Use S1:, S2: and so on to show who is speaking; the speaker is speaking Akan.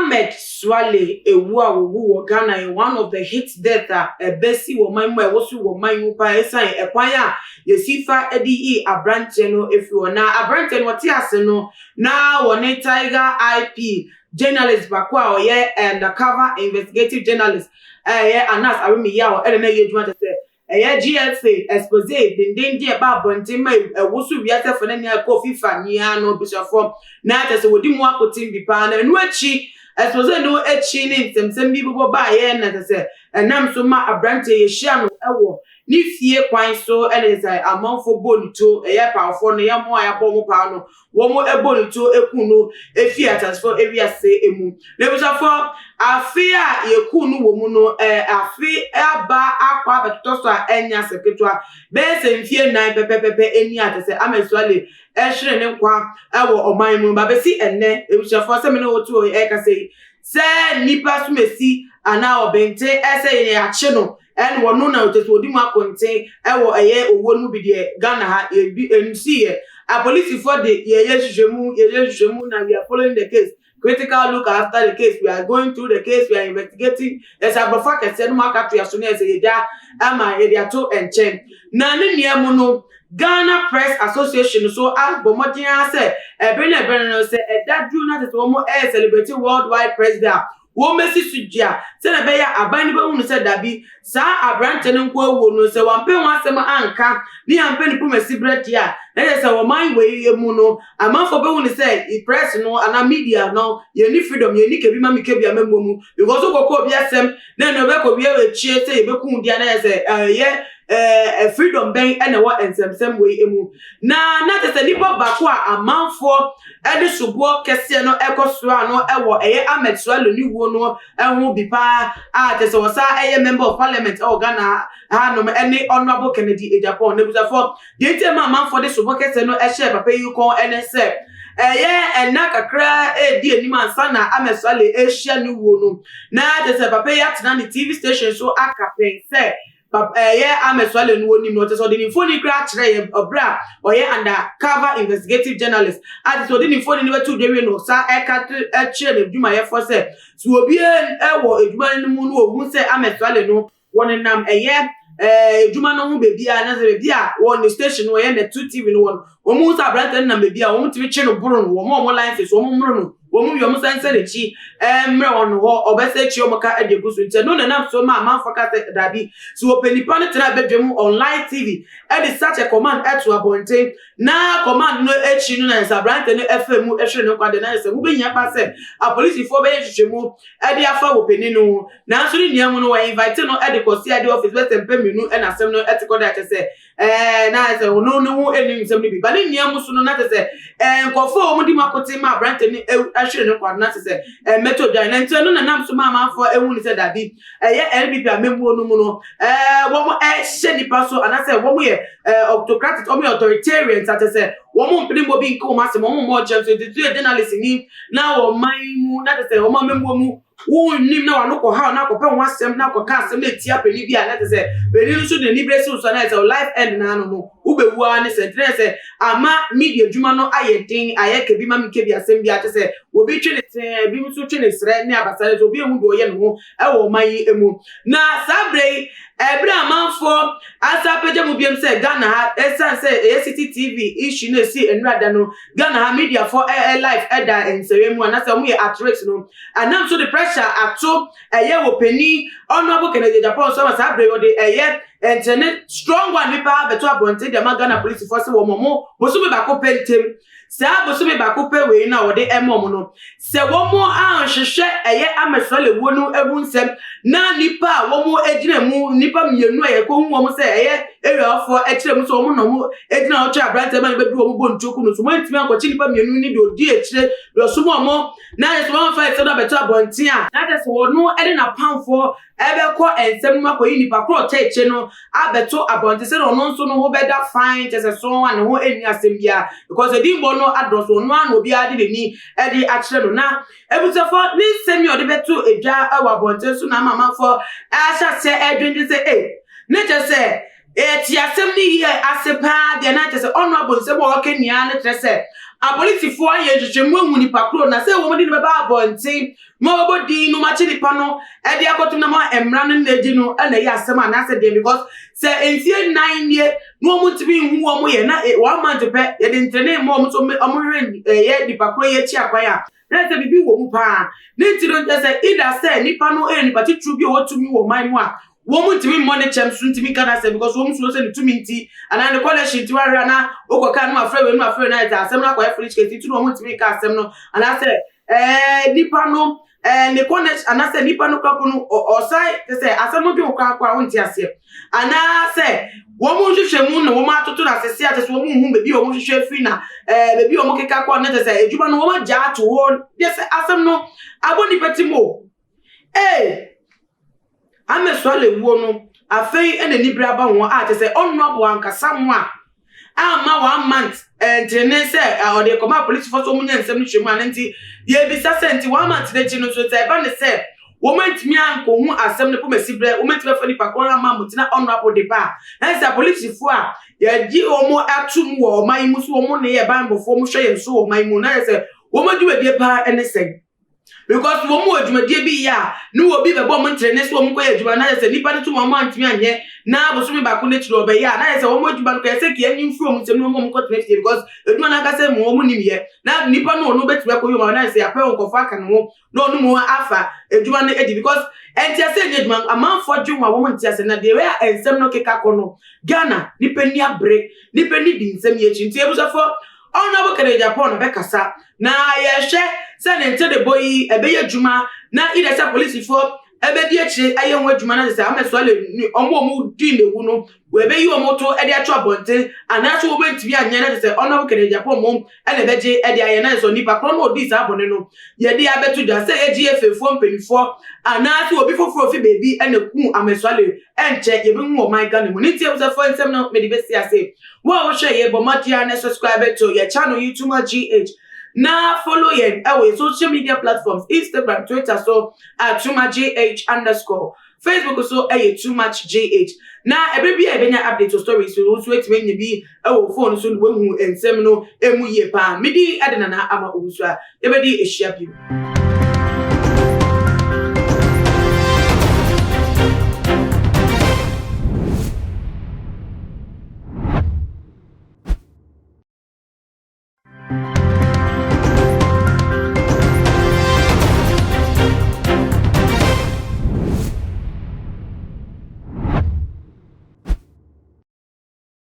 S1: Ahmed Suale ewu a wowu wɔ Ghana yɛ one of the hit death a ɛbɛsi wɔ man mu a ɛwɔ so wɔ man mu paa, ɛsiane ɛkwan a yɛsi fa de yi aberanteɛ no efiri hɔ. Na aberanteɛ no, wɔte ase no, na wɔne Tiger IP journalist baako a ɔyɛ undercover investigative journalist, ɛyɛ Anas Aremeyaw, ɛna na ɛyɛ adwuma kyɛ sɛ ɛyɛ GFA expose dendenden ɛba abɔnten ma ɛwo so wiase fo ne nea ɛkɔ FIFA nia no busuafoɔ, na kyɛ sɛ wɔdi mu akoten bi paa. Na ɛno akyi, expose no akyi ne nsɛmsɛm bi bobɔ baayɛ, na kyɛ sɛ ɛnam so ma aberanteɛ yɛhyia no ɛwɔ ne fie kwan so, ɛna kyɛ sɛ amanfoɔ bɔ ne tuo. Ɛyɛ paafoɔ no, yɛn mo a yɛabɔ mo paa no, wɔn ɛbɔ ne tuo eku no efi atasfoɔ ewiase emu. Na ebusuafoɔ, afe a yɛku no wɔ mu no, afe aba akɔ abɛtotɔ so a ɛnyɛ asɛ ketewa, bɛyɛ sɛ mfie 4 pɛpɛpɛpɛ ani a kyɛ sɛ Ahmed Suale ɛhwere ne nkwa ɛwɔ ɔman mu ba bɛsi ɛnnɛ. Ebusuafoɔ, sɛ me ne wotu ɛkasa yi, sɛ nipa somesi anaa ɔbɛnten ɛsɛ yɛn akye no, ɛna wɔno na kyɛ sɛ ɔdi mu akonten ɛwɔ ɛyɛ owuo no mu bi deɛ, Ghana ha yɛbi nsi yɛ apolisifoɔ de yɛyɛ nhwehwɛmu na we are following the case, critical look after the case, we are going through the case, we are investigating. Ɛsɛ aborɔfo akɛseɛ no mu aka to so ne ɛsɛ yɛgya ama yɛde ato nkyɛn. Na ne nua mu no, Ghana Press Association so abɔ mmɔden ara sɛ ɛbɛn na ɛbɛn no sɛ ɛda duru na tete wɔn ɛyɛ celebrate Worldwide Press Day a, wɔn bɛsi so dua sɛnɛ ɛbɛyɛ aban no bɛhu no sɛ dabi, saa aberante no nko awuo no, sɛ wampɛ ho asɛm anka ne yɛampɛ ne pomasi berɛ deɛ a, na kyerɛ sɛ wɔman wei mu no, amanfoɔ bɛhu no sɛ press no anaa media no, yɛni freedom, yɛni kebi ma mi kebi amammuo mu, because wokɔkɔ obi asɛm na ɛno ɛbɛkɔ wie akyie sɛ yɛbɛku deɛ, na yɛ sɛ ɛyɛ freedom bɛn ɛna ɛwɔ nsɛmsɛm wei mu? Na kyerɛ sɛ nipa baako a amanfoɔ ɛde soboɔ kɛseɛ no ɛkɔ so ano ɛwɔ ɛyɛ Ahmed Suale ne wuo no ɛho bi paa a kyerɛ sɛ wɔsa ɛyɛ member of parliament ɛwɔ Ghana hanom, ɛne Honourable Kennedy Agyapong. Na ebusuafoɔ, deɛ nti ɛma amanfoɔ de soboɔ kɛseɛ no ɛhyɛ papa yi kɔn ɛne sɛ ɛyɛ ɛna kakra edi anim ansa na Ahmed Suale ehyia ne wuo no, na kyerɛ sɛ papa yi atena ne TV station so aka pɛn sɛ ɛyɛ Ahmed Suale no wɔnim no. Ɔkyerɛ sɛ ɔde ne mfoni kora akyerɛ yɛ ɔbrɛ a ɔyɛ undercover investigative journalist a kyerɛ sɛ ɔde ne mfoni no bɛto dwa wie no, sa ɛka ɛkyerɛ n'adwumayɛfoɔ sɛ sɛ obi ɛwɔ adwuma no mu no, ohun sɛ Ahmed Suale no wɔnenam ɛyɛ adwuma no ho beebi a, na sɛ beebi a wɔ ne station no, wɔyɛ Net 2 TV no wɔ no, wɔn mu sɛ aberante no nam beebi a, wɔn tumi kye no boro no, wɔn a wɔn license wɔn mmoro no, wɔn mu wie, wɔn san sɛ n'akyi mmerɛ wɔn hɔ, ɔbɛsɛ akyi wɔn ka ɛde egu so. Nti ɛno na nam so ma amanfo ka sɛ dabi, so wɔpɛ nipa no tena abɛdwa mu online TV ɛde such a command ɛto abɔnten, na command no akyi no, na sɛ aberante no ɛfɛ mu ɛhwɛ ne nkwa de, na sɛ wobɛnya pa sɛ apolisifoɔ bɛyɛ nhwehwɛmu ɛde afa wɔ panin no ho. Nanso ne nua mu no, wɔ invite no ɛde kɔ CID office bɛsɛ mpɛ 2, ɛna asɛm no ɛte kɔ de akyɛ sɛ na sɛ ɔno ne ho ɛnim nsɛm no bi ba. Ne nua mu so no, na kyɛ sɛ nkɔfoɔ a wɔn di mu akote ma aberante no ɛhwere ne nkwa no, na kyɛ sɛ mɛtɔ dwan. Na nti ɛno na nam so ma amanfoɔ ehu ne sɛ dabi, ɛyɛ NPP amemmuo no mu no, wɔn ɛhyɛ nipa so anaasɛ wɔn yɛ autocratic, wɔn yɛ authoritarians, akyɛ sɛ wɔn mpene mbɔ bi nka wɔn asɛm, wɔn mmɔ ɔkyɛm so. Nti yɛ journalist ni na wɔn man mu, na kyɛ sɛ wɔn amemmuo mu wonnim na wano kɔ ha na akɔpɛ ho asɛm na akɔka asɛm na etia panin bi a, na kyerɛ sɛ panin no nso de n'ani si so, na kyerɛ sɛ life end na ano no wobɛwu ara ne sɛ. Ntina sɛ ama media adwuma no ayɛ den, ayɛ kebi ma mi kebi asɛm bi akyɛ sɛ obi twe ne tɛn, ebi nso twe ne srɛ ne abasa so, obi ehu deɛ ɔyɛ ne ho ɛwɔ ɔman yi mu. Na saa bere yi, ɛbere amanfoɔ asa apagya mu biam sɛ Ghana ha, ɛsan sɛ ɛyɛ Citi TV issue na esi nnura no, Ghana ha mediafoɔ life ɛda nsɛrɛ mu anaasɛ wɔn yɛ at risk no, anam so de pressure ato ɛyɛ wɔ panin Honourable Kennedy Agyapong so ama saa bere yi ɔde ɛyɛ ntɛne strong one nipa abɛto abɔnten de ama Ghana polisifoɔ sɛ wɔn mo bosome 1 pɛ ntɛm, saa bosome 1 pɛ wei na wɔde ɛma wɔn no, sɛ wɔn anhwehwɛ ɛyɛ Ahmed Suale wuo no emu nsɛm na nipa a wɔn gyina mu, nipa 2 a yɛkɔhu wɔn sɛ ɛyɛ ewiafoɔ ɛkyerɛ mu sɛ wɔn na wɔn gyina hɔ twɛ aberanteɛ ma no bɛdu wɔn bɔ ntuo no so, wɔn ntumi ankɔkye nipa 2 ne deɛ odi akyire deɛ ɔsom wɔn, na yɛ sɛ wɔn afa ɛsɛ no abɛto abɔnten a, na kyerɛ sɛ wɔn de n'apamfoɔ ɛbɛkɔ nsɛm no akɔyi nipa korɔ ɔtɛ akyire no abɛto abɔnten sɛ ɔno nso no ho bɛda fine, kyerɛ sɛ so a ne ho nni asɛm biara, because edimbɔ no adɔso, ɔno ano obiara de n'ani ɛde akyerɛ no. Na ebusuafo, ne nsɛm yi a ɔde bɛto edwa ɛwɔ abɔnten so na ama amanfoɔ ɛahyɛ aseɛ ɛdwendwen sɛ ne kyerɛ sɛ ɛte asɛm no yie ase paa deɛ, na kyerɛ sɛ ɔno abɔ nsɛm a ɔka nyinaa no kyerɛ sɛ Apolisifoɔ ayɛ nhwehwɛmu ahu nipa koro na sɛ wɔn de no bɛba abɔnten ma wɔbɛbɔ din no makye nipa no de akɔto na ma mmara no na adi no na ɛyɛ asɛm anaasɛ deɛ, because sɛ mfie 4 nie na wɔn ntumi nhu wɔn yɛ na one month pɛ yɛde ntɛnɛn mu wɔn nso wɔn hwehwɛ ɛyɛ nipa koro yi akyi akwan a, na sɛ biribi wɔ mu paa ne ti no sɛ ida sɛ nipa no yɛ nipa titiriw bi a wɔtumi wɔ man mu a wɔn ntumi mmɔ ne kyɛm so ntumi nka n'asɛm, because wɔn suro sɛ ne tumi nti anaa ne connection nti wahwɛ anaa okɔ kaa no afrɛ wei no afrɛ no ayɛ sɛ asɛm no akɔyɛ foolish case nti na wɔn ntumi nka asɛm no, anaasɛ nipa no ne connection, anaasɛ nipa no kora no ɔsan te sɛ asɛm no dwe kora kora wɔn nte aseɛ, anaasɛ wɔn nhwehwɛ mu na wɔn atoto na asese ate sɛ wɔn nhu beebi a wɔn hwehwɛ firi na beebi a wɔn keka kɔ ne te sɛ adwuma no wɔn agya ato hɔ deɛ sɛ asɛm no abɔ nipa ti mu o. Ahmed Suale wuo no, afei ɛna nibere aba ho a kyerɛ sɛ ɔno abo ankasa mu a ama one month ntene sɛ ɔde kɔma apolisifoɔ sɛ wɔn nyɛ nsɛm no hwɛ mu a, ne nti yɛbisa sɛ nti one month n'akyi no nso sɛ ɛba ne sɛ wɔn ntumi ankɔhu asɛm no pomasi brɛ wɔn ntumi afa nipa korɔ ama mo tena ɔno abo de ba a, ɛsɛ apolisifoɔ a yɛgye wɔn ato mu wɔ ɔman yi mu so wɔn ne yɛ banbɔfoɔ, wɔn hwɛ yɛn so wɔ ɔman yi mu na yɛ sɛ wɔn adwumadie paa ne sɛn, because wɔn mu adwumadie bi yɛ a ne wɔ bi bɛbɔ wɔn ntɛnɛ so wɔn kɔyɛ adwuma na yɛ sɛ nipa no to wɔn antumi anyɛ na bosome baako n'akyiri ɔbɛyɛ a, na yɛ sɛ wɔn adwuma no kɔyɛ sɛ kìɛ nyi mfiri wɔn nsam na wɔn kɔtena fie, because adwuma no ankasa mu wɔn nim yɛ na nipa no ɔno bɛtumi akɔyɛ wɔn na yɛ sɛ apɛ wɔn nkɔfo aka ne ho na ɔno mu afa adwuma no adi, because ɛnti ase nyɛ adwuma amanfoɔ dwe ho a wɔn nte ase na deɛ ɛyɛ a nsɛm no keka kɔ no Ghana nipa ni abere, nipa ni di nsɛm yi akyi. Nti ebusuafoɔ, Honorable Kennedy Agyapong na bɛkasa na yɛhwɛ sɛ ne ntɛdebɔ yi ɛbɛyɛ adwuma na ida sɛ polisifoɔ ɛbɛdi akyire ayɛ ho adwuma na sɛ Ahmed Suale ne ɔmo a ɔmo di n'ewu no wɔbɛyi wɔn to ɛde ato abɔnten anaasɛ wɔbɛntumi anyɛ na sɛ Honorable Kennedy Agyapong mo ɛna ɛbɛgye ɛde ayɛ na sɛ nipa korɔ no odi saa bɔne no yɛde abɛto dwa sɛ yɛgye efefoɔ mpanimfoɔ anaasɛ obi foforɔ fi beebi ɛna ku Ahmed Suale. Ɛnkyɛ yɛbɛhu wɔ man Ghana mu. Ne nti abusuafoɔ, nsɛm no mede bɛsi ase. Wo a wohwɛ yɛ, bɔ mmɔden na subscribe to yɛ channel YouTube GH na follow yɛn ɛwɔ yɛ social media platforms, Instagram, Twitter so at toomuchgh_, Facebook so ɛyɛ Too Much GH, na ɛbɛ bi a yɛbɛnya update o stories so nso etumi anya bi ɛwɔ phone so na wahu nsɛm no emu yie paa. Medi ɛde Nana Ama Owusu a yɛbɛdi ehyia bio.